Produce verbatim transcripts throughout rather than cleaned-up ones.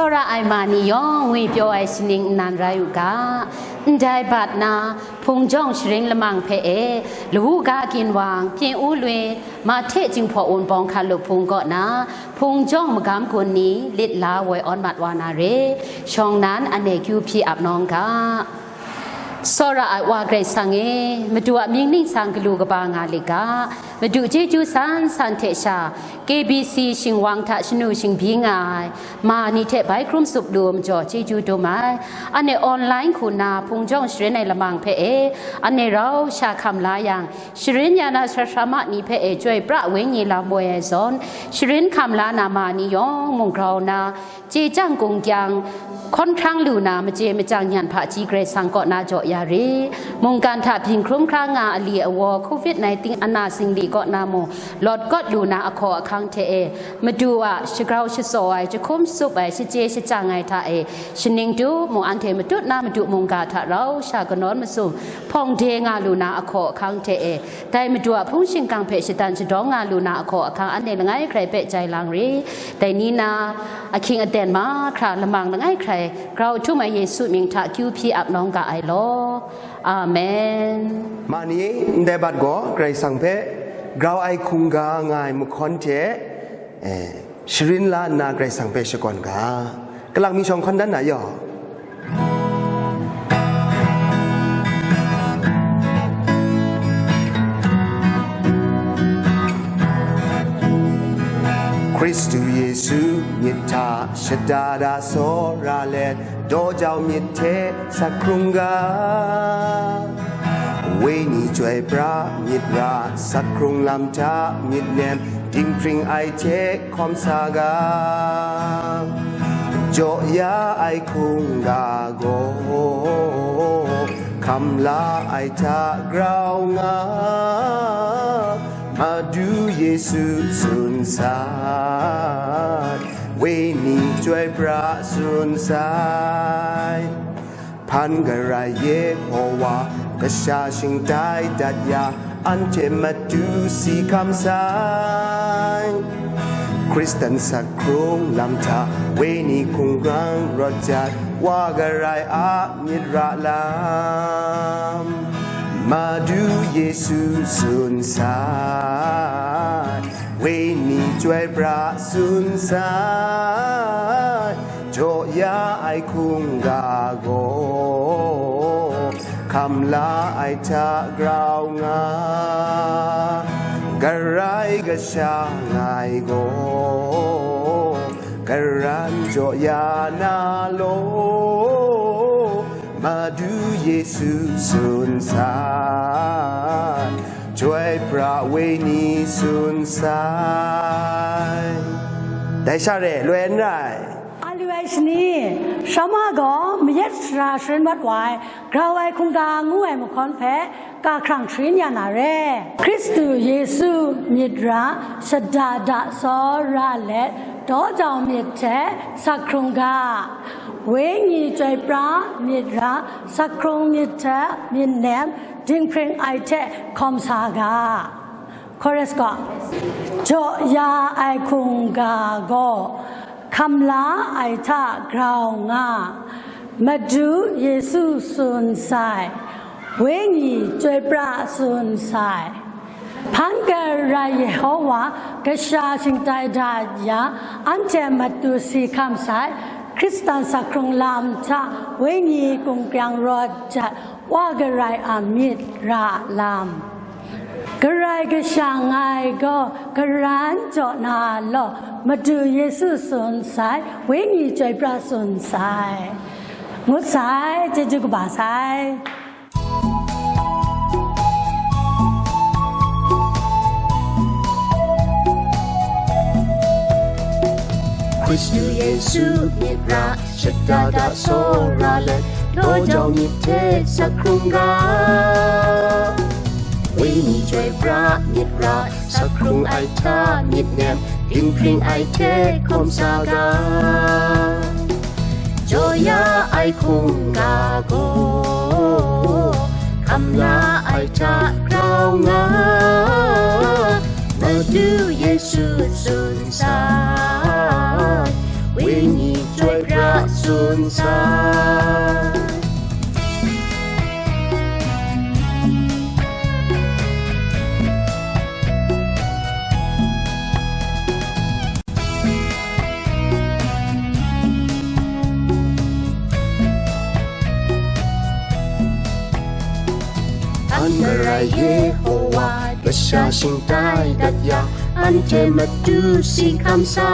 Tsawra ai ma ni yawng ngwipyaw ai shaning nnan rai u ga. Ndai bat na, hpung jawng sharin lamang hpe e, lawu ga ginwang, pyin u lwi, mahte Jinghpaw Wunpawng hkan lup hpung kaw na, hpung jawng magam gun ni, lit la woi awn mat wa na re, shawng nnan anhte kyu hpyi ap nawng ga. Tsawra ai Wa Karai Kasang e, Madu a mying ningsang galu kaba nga lit ga, Madu chyeju san san hte sha, K B C shingwang hta shanu shingbyi nga ai, ma ni hte bai hkrum tsup lu majaw chyeju dum ai. Anhte online hku na hpung jawng sharin ai lamang hpe e, anhte rau sha hkam la yang, sharin ya na sara sara ma ni hpe e chyoi pra wenyi lam woi ai zawn, sharin hkam la na ma ni yawng mung grau na, chye chyang kung kyang, hkawn hkrang lu na, machye machyang nyan hpaji Karai Kasang kaw na jaw ya re. Mungkan hta byin hkrum hkra nga ali awa, covid nineteen ana singli kaw na mung, lawt kawt lu na ahkaw ahkang hte e, Madu a shagrau shatsaw ai, jahkum tsup ai, shachye shachyang ai hta e, shaning tu mung anhte matut na Madu mungga hta rau sha kanawn masum, hpawng de nga lu na ahkaw ahkang hte e, dai Madu a hpung shingkang hpe shatan shadawng nga lu na ahkaw ahkang anhte langai hkrai hpe jai lang re. Dai ni na, ahkying aten mahkra lamang langai hkrai grau htum ai Yesu mying hta kyu hpyi ap nawng ga ai law. Amen. Ma ni, ndai bat gaw Karai Kasang hpe grau ai hkungga nga ai mahkawn hte, eh, sharin la nna Karai Kasang hpe shakawn ga. Kalang mi shawng hkawn dan na yaw. Hkristu Yesu myit hta shada da tsawra let, daw jau myit hte sak hkrung ga. Wenyi chyoi pra myit ra, sak hkrung lam hta myit nem, dinghpring ai hte hkawm sa ga. Jaw ya ai hkungga gaw, hkam la ai hta grau nga, Madu Yesu tsun sai, wenyi chyoi pra tsun sai. Hpan Karai Yehowa, kasha shingtai dat ya, anhte matu si hkam sai. Hkristan sak hkrung lam hta, wenyi hkungga rawt jat, Wa Karai a myit ra lam, Madu Yesu tsun sai, wenyi chyoi pra tsun sai. Jaw ya ai hkungga gaw, hkam la ai hta grau nga, Karai Kasha ngai gaw, karan jaw ya na law, Madu Yesu tsun sai, chyoi pra wenyi tsun sai. Dai sha re, loi n rai. A lu ai shani, Shama gaw mayat sara sharin mat wa ai, grau ai hkungga ngu ai mahkawn hpe, ka hkrang sharin ya na re. Hkristu Yesu myit ra, shada da tsawra let, daw jau myit hte sak hkrung ga. Wenyi chyoi pra myit ra, sak hkrung myit hte myit nem, dinghpring ai hte hkawm sa ga. Chorus gaw, jaw ya ai hkungga gaw, hkam la ai hta grau nga, Madu Yesu tsun sai, wenyi chyoi pra tsun sai. Hpan Karai Yehowa, kasha shingtai dat ya, anhte matu si hkam sai, Hkristan sak hkrung lam hta, wenyi hkungga rawt jat, Wa Karai a myit ra lam. Karai Kasha ngai gaw, karan jaw na law, Madu Yesu tsun sai, wenyi chyoi pra tsun sai. Ngut sai, chyeju kaba sai. Hkristu Yesu myit ra, shada da tsawra let, daw jau myit hte sak hkrung ga. Wenyi chyoi pra myit ra, sak hkrung ai hta myit nem, dinghpring ai hte hkawm sa ga. Jaw ya ai hkungga gaw, hkam la ai hta grau nga, Madu Yesu tsun sai, wenyi chyoi pra tsun sai. An Karai Yehowa kasha shingtai dat ya, anhte matu si hkam sa.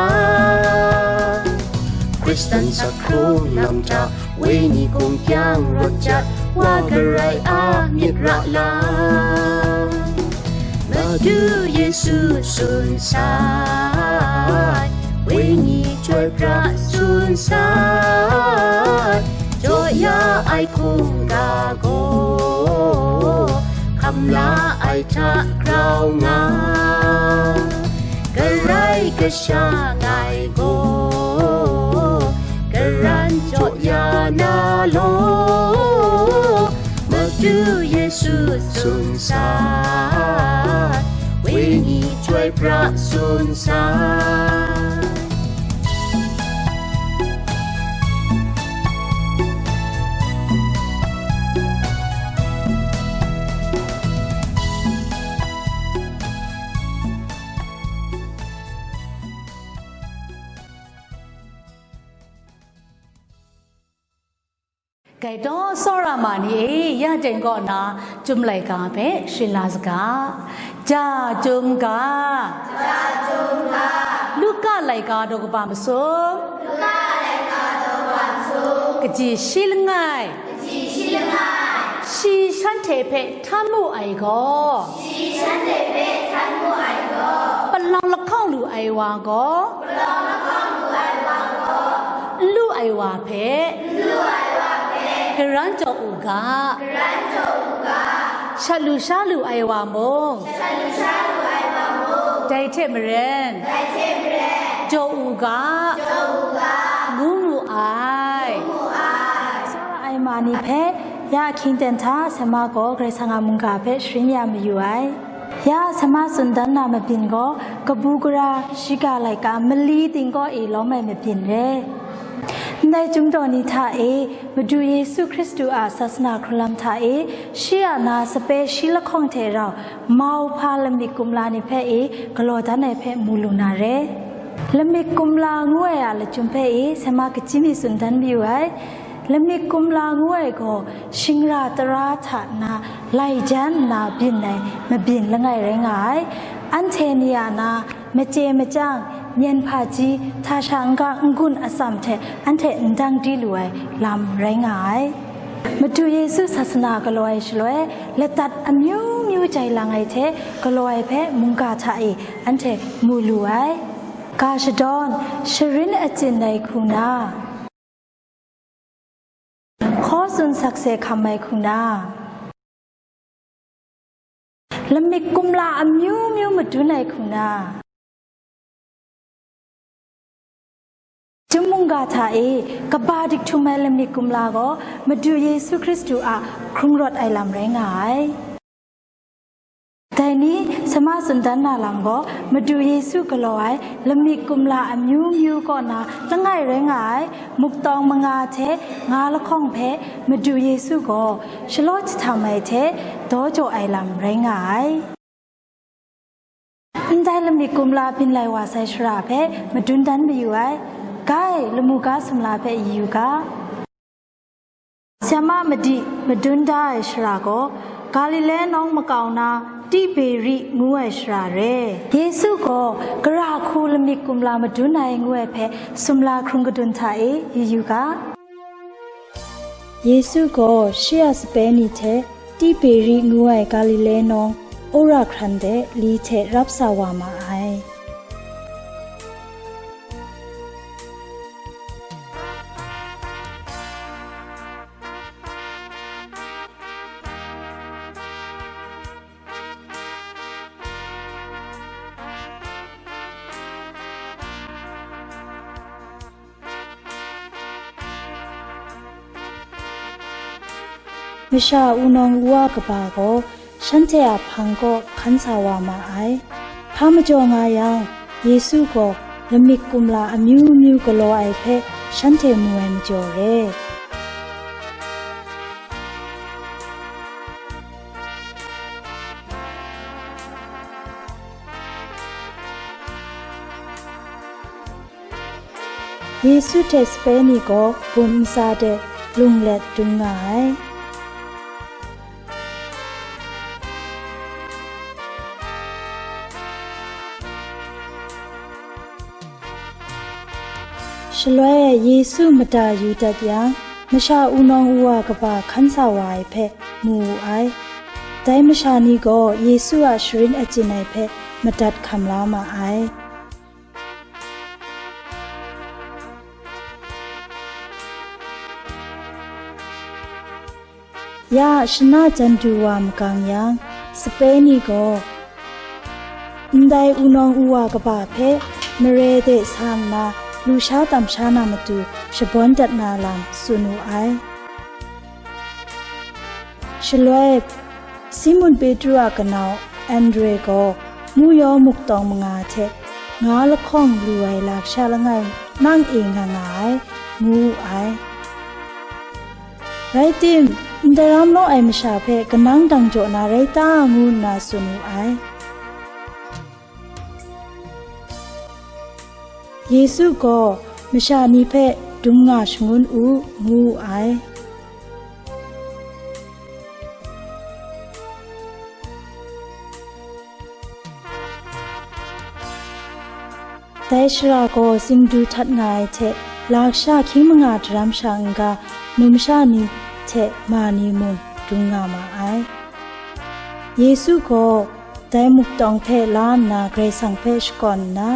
Hkristan sakhkrung lam hta, wenyi hkungkyang rawt jat, Wa Karai a myit ra lang. Madu Yesu tsun sai, wenyi chyoi pra tsun sai, jaw ya ai hkungga gaw, hkam la ai hta grau nga, Karai Kasha ngai gaw, karan jaw ya na law, Madu Yesu tsun sai, wenyi chyoi pra tsun sai. Gaitaw tsawra ma ni e, ya teng kaw na, Chyum laika hpe sharin la saga. Ja Chyum ga. Ja Chyum ga. Luka laika daw kaba masum. Luka laika daw kaba masum. Kaji shi langai. Kaji shi langai. Shi shanhte hpe htan mu ai gaw. Shi shanhte hpe htan mu ai gaw. Palawng lahkawng lu ai wa gaw. Palawng lahkawng lu ai wa gaw. N lu ai wa hpe. N lu ai wa hpe. Karan jaw u ga. Karan jaw u ga. Shat lu sha lu ai wa mung. Shat lu sha lu ai wa mung. Dai hte maren. Dai hte maren. Jaw u ga. Jaw u ga. Ngu mu ai. Ngu mu ai. Tsawra ai ma ni hpe, ya ahkying ten hta, sema gaw Karai Kasang a mungga hpe sharin ya mayu ai. Ya sema tsun dan na mabyin gaw, kabu gara shiga laika mali dinggaw e lawm ai mabyin re. Ndai Chyum daw ni hta e, Madu Yesu Hkristu a sasana hkrun lam hta e, shi a na sape shi lahkawng hte rau, mau hpa lamik kumla ni hpe e galaw dan ai hpe mu lu na re. Lamik kumla ngu ai a lachyum hpe e sema kaji mi tsun dan mayu ai. Lamik kumla ngu ai gaw, shingra tara hta na lai jan nna byin ai mabyin langai rai nga ai. Anhte ni a na, machye machyang, myen hpaji, hta sha n-ga n-gun atsam hte anhte n dang di lu ai lam rai nga ai. Madu Yesu sasana galaw ai shaloi, ladat amyu myu jai lang ai hte galaw ai hpe mungga hta e anhte mu lu ai. Ga shadawn, sharin achyin ai hku na, hkaw tsun sakse hkam ai hku na, lamik kumla amyu myu madun ai hku na, Chyum mungga hta e kaba dik htum ai lamik kumla gaw Madu Yesu Hkristu a hkrung rawt ai lam rai nga ai. Dai ni, sema tsun dan na lam gaw, Madu Yesu galaw ai lamik kumla amyu myu kaw na langai rai nga ai, muktawng manga hte nga lahkawng hpe Madu Yesu gaw shalaw jahtam ai hte daw jaw ai lam rai nga ai. Ndai lamik kumla byin lai wa sai shara hpe madun dan mayu ai, gai lamu ga sumla hpe yu ga. Sema madi madun da ai shara gaw, Galile nawng makau na Tiberi ngu ai shara re. Yesu gaw gara hku lamik kumla madun ai ngu ai hpe sumla hkrung kadun hta e yu yu ga. Yesu gaw shi a sape ni hte Tiberi ngu ai Galile nawng wora hkran de li hte rap sa wa ma ai. Masha wunawng wuwa kaba gaw shanhte a hpang kaw hkan sa wa ma ai. Hpa majaw nga yang, Yesu gaw lamik kumla amyu myu galaw ai hpe shanhte mu ai majaw re. Yesu hte sape ni gaw bum ntsa de lung let dung nga ai. Shaloi Yesu mada yu dat yang, masha wunawng wuwa kaba hkan sa wa ai hpe mu wu ai. Dai masha ni gaw Yesu a sharin achyin ai hpe madat hkam la ma ai. Ya shana jan du wa magang yang, sape ni gaw ndai wunawng wuwa kaba hpe mare de sa nna lusha tamsha na matu shabawn dat na lam tsun wu ai. Shaloi, Simun Petru a kanau Andre gaw muyaw muktawng manga hte nga lahkawng lu ai lasha langai nang e nga nga ai, ngu wu ai. Rai tim, ndaram law ai masha hpe kanang dang jaw na rai ta, ngu nna tsun wu ai. Yesu gaw masha ni hpe dum nga shangun u, ngu wu ai. Dai shara gaw zingdu htat nga ai hte, lasha hkying manga daram sha n-ga, numsha ni hte ma ni mung dum nga ma ai. Yesu gaw dai muktawng hpe la nna Karai Kasang hpe shakawn nna,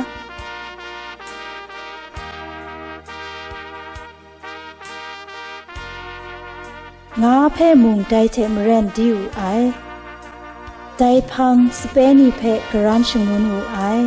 nga hpe mung dai hte maren di wu ai. Dai hpang sape ni hpe karan shangun wu ai.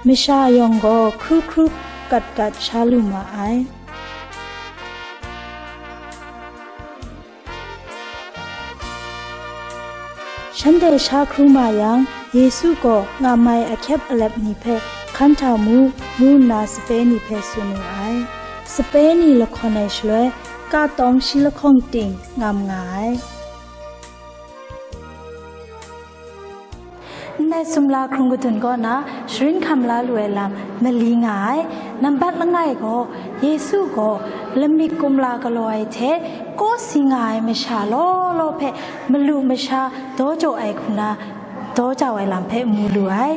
Masha yawng gaw hkru hkru kat kat sha lu ma ai. Shanhte sha hkru ma yang, Yesu gaw ngam ai ahkyep alep ni hpe hkan hta mu, ngu nna sape ni hpe tsun wu ai. Sape ni lahkawn ai shaloi, ka tawng shi lahkawng ting ngam nga ai. Ndai sumla hkrung kadun kaw na sharin hkam la lu ai lam mali nga ai. Nambat langai gaw, Yesu gaw lamik kumla galaw ai hte kawsi nga ai masha law law hpe malu masha daw jaw ai hku na daw jau ai lam hpe mu lu ai.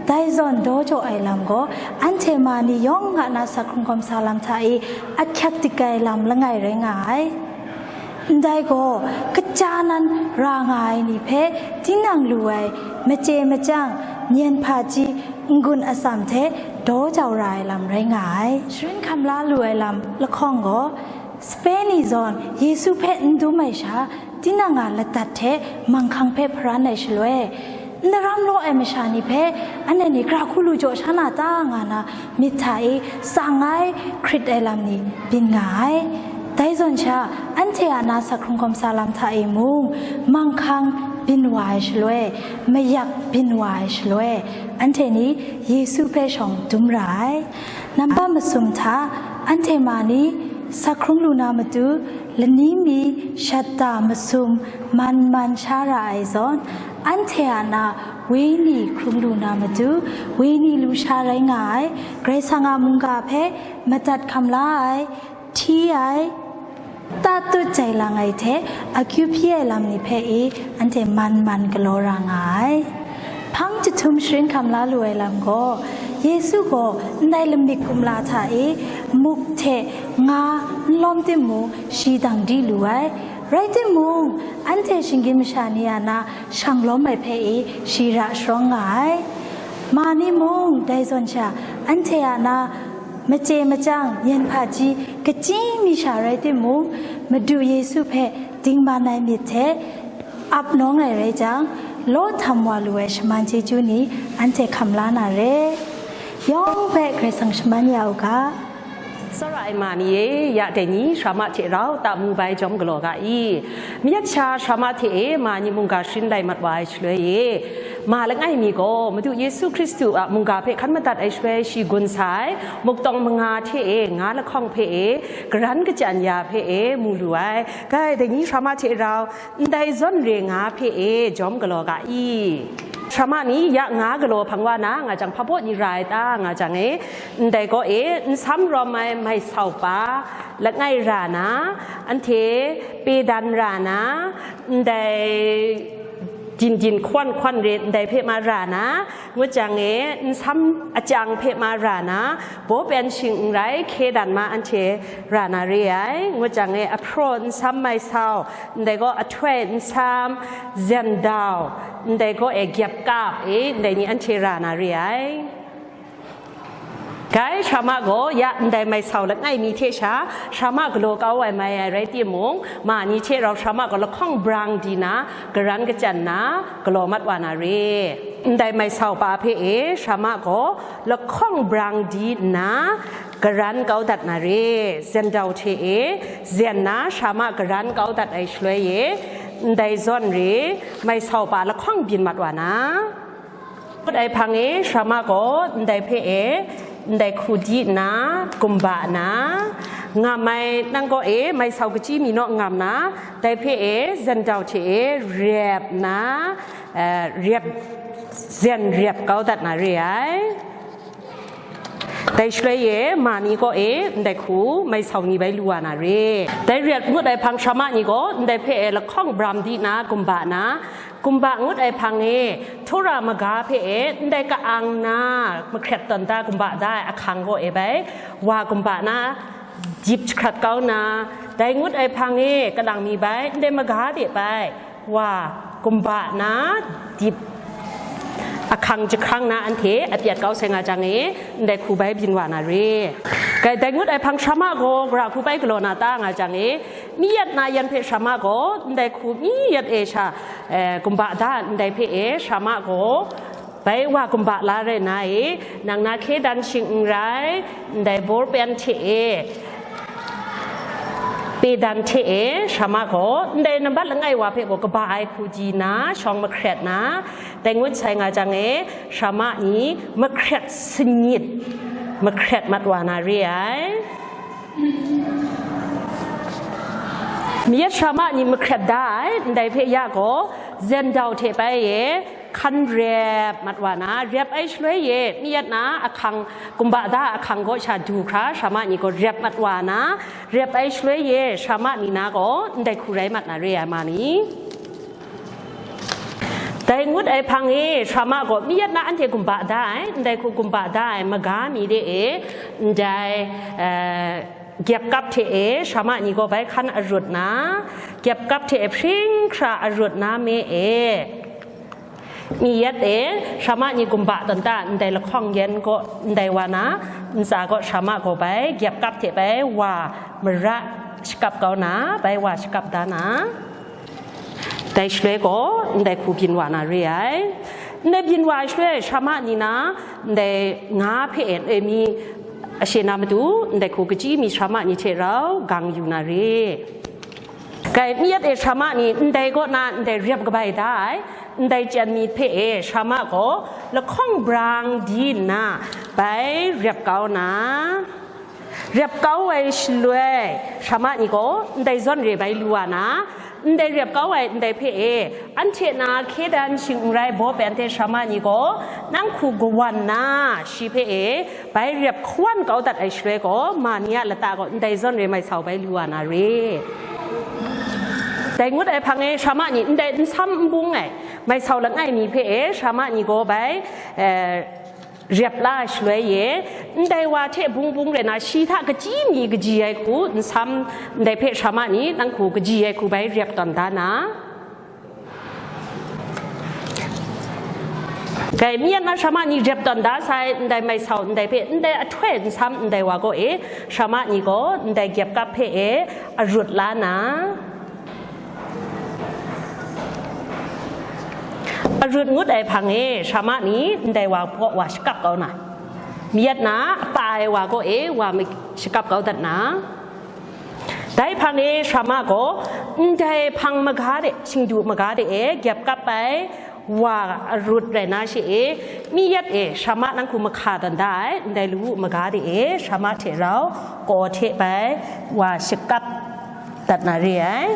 Dai zawn daw jaw ai lam gaw, anhte ma ni yawng a na sa hkrung kawmsa lam hta e ahkyak dik ai lam langai rai nga ai. Ndai gaw, kaja nan ra nga ai ni hpe tinang lu ai machye machyang, myen hpaji, n-gun atsam hte daw jau ra ai lam rai nga ai. Sharin hkam la lu ai lam lahkawng gaw, sape ni zawn Yesu hpe n dum ai sha, tinang a ladat hte manghkang hpe hparan ai shaloi, ndaram law ai masha ni hpe, anhte ni gara hku lu jaw sha na ta, nga na myit hta e tsang ai hkrit ai lam ni byin nga ai. Dai zawn sha, anhte a na sa hkrung hkawm sa lam hta e mung, manghkang byin wa ai shaloi, mayak byin wa ai shaloi, anhte ni Yesu hpe shawng dum ra ai. Nambat masum hta, anhte ma ni sa hkrung lu na matu, lani mi shatta masum man man sha ra ai zawn, anhte a na wenyi hkrung lu na matu, wenyi lusha rai nga ai, Karai Kasang a mungga hpe madat hkam la ai, hti ai, tatut jai lang ai hte akyu hpyi ai lam ni hpe e anhte man man galaw ra nga ai. Hpang jahtum sharin hkam la lu ai lam gaw, Yesu gaw ndai lamik kumla hta e muk hte nga n lawm timung, shi dang di lu ai. Rai timung, anhte shinggyim masha ni a na shang lawm ai hpe e shi ra sharawng nga ai. Ma ni mung dai zawn sha, anhte a na machye machyang, yen hpaji, kachyi mi sha rai timung, Madu Yesu hpe dingman ai myit hte ap nawng ai rai jang, law htam wa lu ai shaman chyeju ni anhte hkam la na re. Yawng hpe Karai Kasang shaman ya u ga. Tsawra ai ma ni e, ya dai ni hkra ma hte rau ta mu bai jawm galaw ga i? Mayat sha hkra ma hte e ma ni mungga sharin lai mat wa ai shaloi e, ma langai mi gaw Madu Yesu Hkristu a mungga hpe hkan madat ai shaloi shi gun sa ai, muktawng manga hte e nga lahkawng hpe e, garan kachyan ya hpe e mu lu ai. Gai dai ni hkra ma hte rau, ndai zawn re nga hpe e jawm galaw ga i? Hkra ma ni ya nga galaw hpang wa na nga jang, hpa baw ni ra ai ta nga jang e, ndai gaw e nsam rawm ai mai sau pa langai ra na, anhte pe dan ra na, ndai din din hkawan hkawan re ndai hpe ma ra na, ngut jang e nsam achyang hpe ma ra na, baw pen shing n rai, hkye dan ma anhte ra na re ai. Ngut jang e ahpraw nsam mai sau, ndai gaw ahtoi nsam, zendau, ndai gaw e gyep kap e, ndai ni anhte ra na re ai. Gai hkra ma gaw ya ndai mai sau langai mi hte sha hkra ma galaw kau ai mai ai rai timung, ma ni hte rau hkra ma gaw lahkawng brang di na, garan kachyan na, galaw mat wa na re. Ndai mai sau pa hpe e hkra ma gaw lahkawng brang di nna, garan kau dat na re. Zendau hte e zen na hkra ma garan kau dat ai shaloi e, ndai zawn re, mai sau pa lahkawng byin mat wa na. Ngut ai hpang e hkra ma gaw ndai hpe e, ndai hku di nna, gumba na, ngam ai nang gaw e, mai sau kachyi mi naw ngam na, dai hpe e, zendau hte e, rep na, eh, rep, zen rep kau dat na re ai. Dai shaloi e, ma ni gaw e, ndai hku mai sau ni bai lu wa na re. Dai rep ngut ai hpang hkra ma ni gaw, ndai hpe e lahkawng bram di na, gumba na, gumba ngut ai hpang e, htawra maga hpe e, ndai ka-ang na, mahkret tawn da, gumba da ai ahkang gaw e bai, wa gumba na, dip jahkrat kau na, dai ngut ai hpang e, kalang mi bai, ndai maga de bai, wa, gumba na, dip, ahkang jahkrang na anhte apyat kau sai nga jang e, ndai hku bai byin wa na re. Gai dai ngut ai hpang hkra ma gaw, gara hku bai galaw na ta nga jang e, mi yat na yan hpe hkra ma gaw, ndai hku mi yat e sha, eh, gumba da ndai hpe e hkra ma gaw, bai wa gumba la rai na e, nang na hkye dan shing n rai, ndai bor pen hte e, pe dan hte e, hkra ma gaw, ndai nambat langai wa hpe gaw kaba ai hku di na, shawng mahkret na, dai ngut sai nga jang e, hkra ma ni mahkret sanit, mahkret mat wa na re ai. Mi yat hkra ma ni mahkret da ai, ndai hpe ya gaw, zendau hte bai e, hkan rep mat wa na, rep ai shaloi e, mi yat na ahkang, gumba da ahkang gaw sha du hkra, hkra ma ni gaw rep mat wa na, rep ai shaloi e, hkra ma ni na gaw ndai hku rai mat na re ai ma ni. Dai ngut ai hpang e, hkra ma gaw mi yat na anhte gumba da ai, ndai hku gumba da ai maga mi de e, ndai, eh, gyep kap hte e, hkra ma ni gaw bai hkan arut na, gyep kap hte e hpring hkra arut na me e, mi yat e, hkra ma ni gumba tawn ta ndai lahkawng yan gaw, ndai wa na ntsa gaw hkra ma gaw bai, gyep kap hte bai wa mara shakap kau na, bai wa shakap da na, dai shaloi gaw ndai hku byin wa na re ai. Ndai byin wa ai shaloi, hkra ma ni na ndai nga hpe e, ndai mi ashe na matu, ndai hku kachyi mi hkra ma ni hte rau gang yu na re. Gai mi yat e hkra ma ni, ndai kaw na ndai rep kabai da ai, ndai chyan mi hpe e hkra ma gaw lahkawng brang di nna, bai rep kau na, rep kau ai shaloi, hkra ma ni gaw ndai zawn re bai lu wa na, ndai rep kau ai ndai hpe e, anhte na hkye dan shing n rai baw pen hte hkra ma ni gaw, nang hku kawan na, shi hpe e, bai rep hkawan kau dat ai shaloi gaw, ma ni a lata gaw ndai zawn re mai sau bai lu wa na re. Dai ngut ai hpang e hkra ma ni ndai nsam n bung ai, Mai sau langai mi hpe e, sara ma ni gaw bai, eh, rep la ai shaloi e, ndai wa hte bung bung rai na, shi hta kachyi mi kaji ai hku, nsam ndai hpe sara ma ni, nang hku kaji ai hku bai rep tawn da na. Dai mi yan na sara ma ni rep tawn da sai, ndai mai sau ndai hpe, ndai ahtoi nsam ndai wa gaw e, sara ma ni gaw ndai gyep kap hpe e, arut la na. Arut ngut ai hpang e, sara ma ni ndai wa gaw wa shakap kau na. Mi yan na apa ai wa gaw e, wa ma-, shakap kau dat na. Dai hpang e sara ma gaw, ndai hpang maga de, shingdu maga de e gyep kap ai wa arut rai na she e, mi yat e sara ma nang hku mahka tawn da ai, ndai lawu maga de e sara ma hte rau kaw hte bai wa shakap dat na re ai.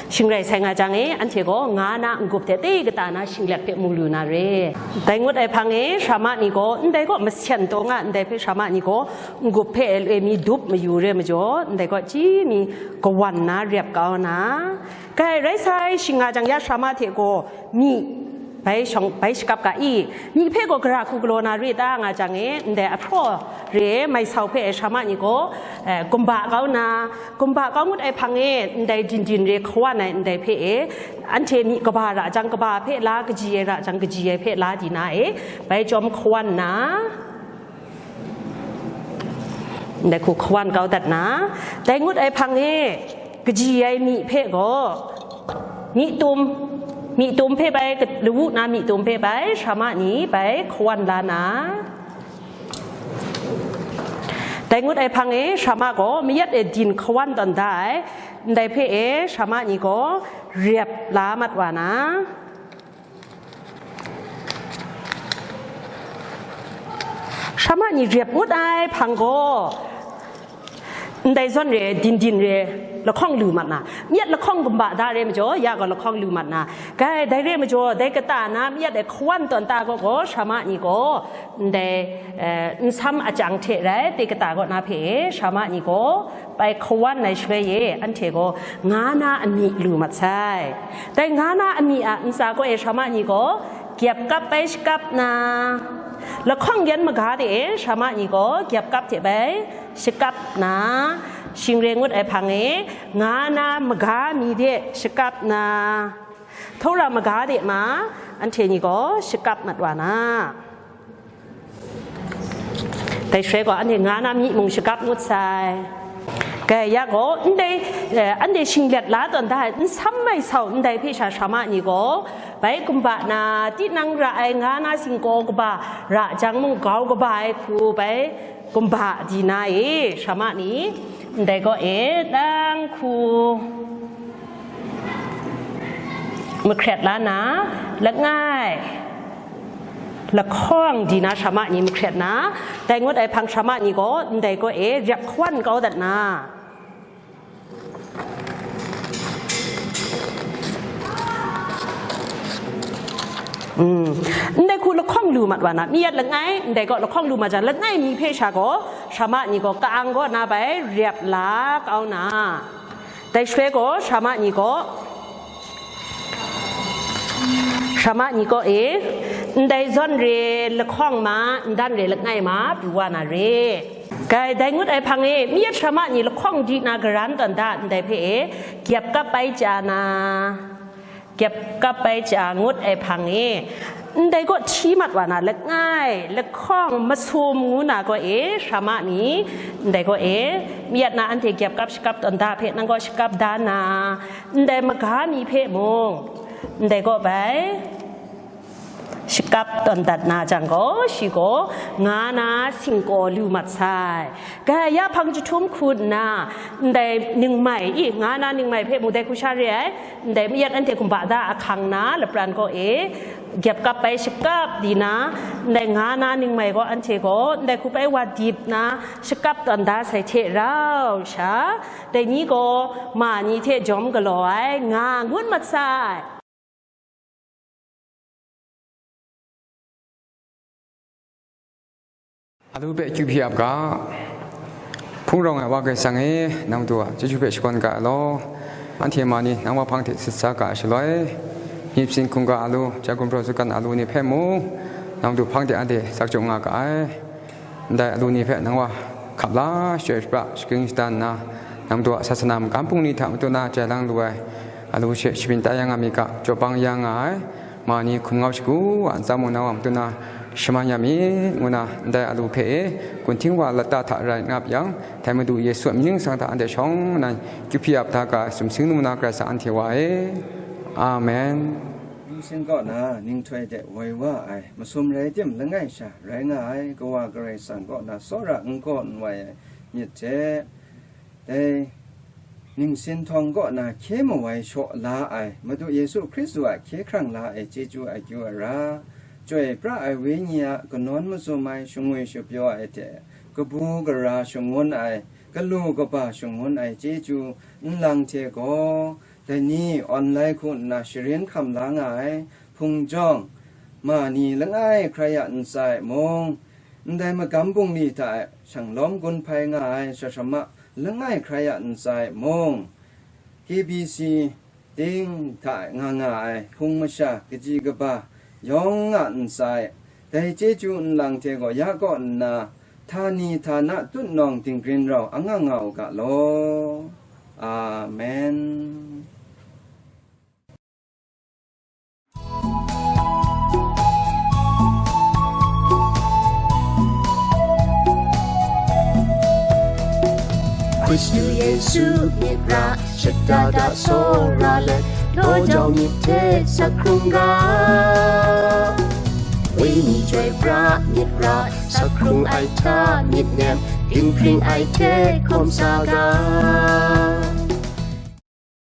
Shing rai sai nga jang e, anhte gaw nga na n-gup hte te kata na shinglek hpe mu lu na re. Dai ngut ai hpang e sara ma ni gaw, ndai gaw masyen taw nga, ndai hpe sara ma ni gaw n-gup hpe loi mi dup mayu re majaw, ndai gaw chyi mi kawan na rep kau na. Kai rai sai, shing nga jang ya sara ma hte gaw myi bai shawng, bai shakap ga i, myi hpe gaw gara hku galaw na re ta nga jang e, ndai ahpraw re ai mai sau hpe sara ma ni gaw, eh, gumba kau na, gumba kau ngut ai hpang e, ndai din din re hkawan ai ndai hpe e, anhte myi kaba ra jang, kaba hpe la kaji ai ra jang, kaji ai hpe la di na e, bai chyawm hkawan na. Ndai hku hkawan kau dat na, dai ngut ai hpang e, kaji ai myi hpe gaw, myi tum, myi tum hpe bai, lawu na myi tum hpe bai, sara ma ni bai hkawan la na. Dai ngut ai hpang e, sara ma gaw mayat e din hkawan tawn da ai, ndai hpe e, sara ma ni gaw rep la mat wa na. Sara ma ni rep ngut ai hpang gaw, ndai zawn re, din din re, lahkawng lu mat na, mi yat lahkawng gumba da re majaw, ya gaw lahkawng lu mat na, kai, dai re majaw, dai kata na mi yat e hkawan tawn ta gaw gaw, sara ma ni gaw, ndai, eh, nsam ajang hte rai, te kata kaw na hpe e, sara ma ni gaw, bai hkawan ai shaloi e, anhte gaw nga na amyi lu mat sai. Dai nga na amyi a ntsa kaw e sara ma ni gaw gyep kap bai shakap na, lahkawng yan maga de e sara ma ni gaw gyep kap hte bai shakap na, shing re ngut ai hpang e nga na maga mi de shakap na, htaw ra maga de ma anhte ni gaw shakap mat wa na. Dai shaloi gaw, anhte nga na myi mung shakap ngut sai. Kai ya gaw, ndai, eh, anhte shinglet la tawn da ai, nsam mai sau ndai hpe sha sara ma ni gaw, bai gumba na, tinang ra ai nga na singkaw kaba ra jang mung, grau kaba ai hku bai gumba di na e, sara ma ni, ndai gaw e, nang hku mahkret la na, langai, lahkawng di na sara ma ni mahkret na, dai ngut ai hpang sara ma ni gaw ndai gaw e rep hkawan kau dat na. Mm. Ndai hku lahkawng lu mat wa na, mi yat langai, ndai gaw lahkawng lu mat jang, langai mi hpe sha gaw, sara ma ni gaw ka-ang kaw na bai rep la kau na. Dai shaloi gaw, sara ma ni gaw, sara ma ni gaw e, ndai zawn re lahkawng ma, ndan re langai ma, pru wa na re. Kai, dai ngut ai hpang e, mi yat sara ma ni lahkawng di na garan tawn da ndai hpe e, gyep kap bai chya na, gyep kap bai chya ngut ai hpang e, ndai gaw hti mat wa na, langai, lahkawng, masum ngu na gaw e, sara ma ni, ndai gaw e, mi yat na anhte gyep kap shakap tawn da hpe nang gaw shakap da na, ndai maga mi hpe mung, ndai gaw bai, shakap tawn dat na jang gaw, shi gaw nga na singkaw lu mat sai. Gaya hpang jahtum hku nna, ndai ningmai, i, nga na ningmai hpe mung dai hku sha re ai, ndai mi yat anhte gumba da ahkang na lapran kaw e, gyep kap bai shakap di na, ndai nga na ningmai gaw anhte gaw, ndai hku bai wa dip na, shakap tawn da sai hte rau sha, dai ni gaw ma ni hte jawm galaw ai, nga ngut mat sai. Alu hpe kyu hpyi ap ga. Hpung rawng ai Wa Karai Kasang e, nang Madu a chyeju hpe shakawn ga ai law, anhte ma ni nang Wa hpang hte sit sa ga ai shaloi, Myit sin hkungga alu, jai gumhpraw zugan alu ni hpe mung, nang du hpang de anhte sak jaw nga ga ai. Ndai alu ni hpe nang wa hkap la, shachyoi shapra, shagrin shadan nna, nang du a sasana magam bungli hta matu na jai lang lu ai alu she shabyin tai ya nga mi ga, jaw bang ya nga ai. Ma ni hkum ngau shagu a ntsa mung nang wa matu na shaman ya mi, ngu na ndai alu hpe e, gun hting wa lata hta rai ngap yang, dai Madu Yesu a mying nsang hta anhte shawng nnan, kyu hpyi ap da ga, sumsing nu na Karai Kasang anhte wa e. Amen. Ningsin kaw na ninghtoi de woi wa ai, masum rai tim langai sha rai nga ai, Kawa Karai Kasang kaw na tsawra n gaw n wai ai myit hte, dai ningsin htawng kaw na hkye mawai shaw la ai, Madu Yesu Hkristu a hkye hkrang la ai chyeju akyu ara, chyoi pra ai Wenyi a kanawn mazum ai, shangwi shapyaw ai hte, kabu gara shangun ai, galu kaba shangun ai chyeju nlang hte gaw, dai ni awn lai hku nna sharin hkam la nga ai hpung jawng, ma ni langai hkrai a ntsa e mung, ndai magam bungli hta e shanglawm gun hpai nga ai shashamma langai hkrai a ntsa e mung, K B C ting hta e nga nga ai hpung masha kaji kaba yawng a ntsa e, dai chyeju nlang hte gaw ya kaw nna, htani htana tutnawng dinggrin rau anga nga u ga law. Amen. Hkristu Yesu myit ra, shada da tsawra let, daw jau myit hte sak hkrung ga. Wenyi chyoi pra myit ra, sak hkrung ai hta myit nem, dinghpring ai hte hkawm sa ga.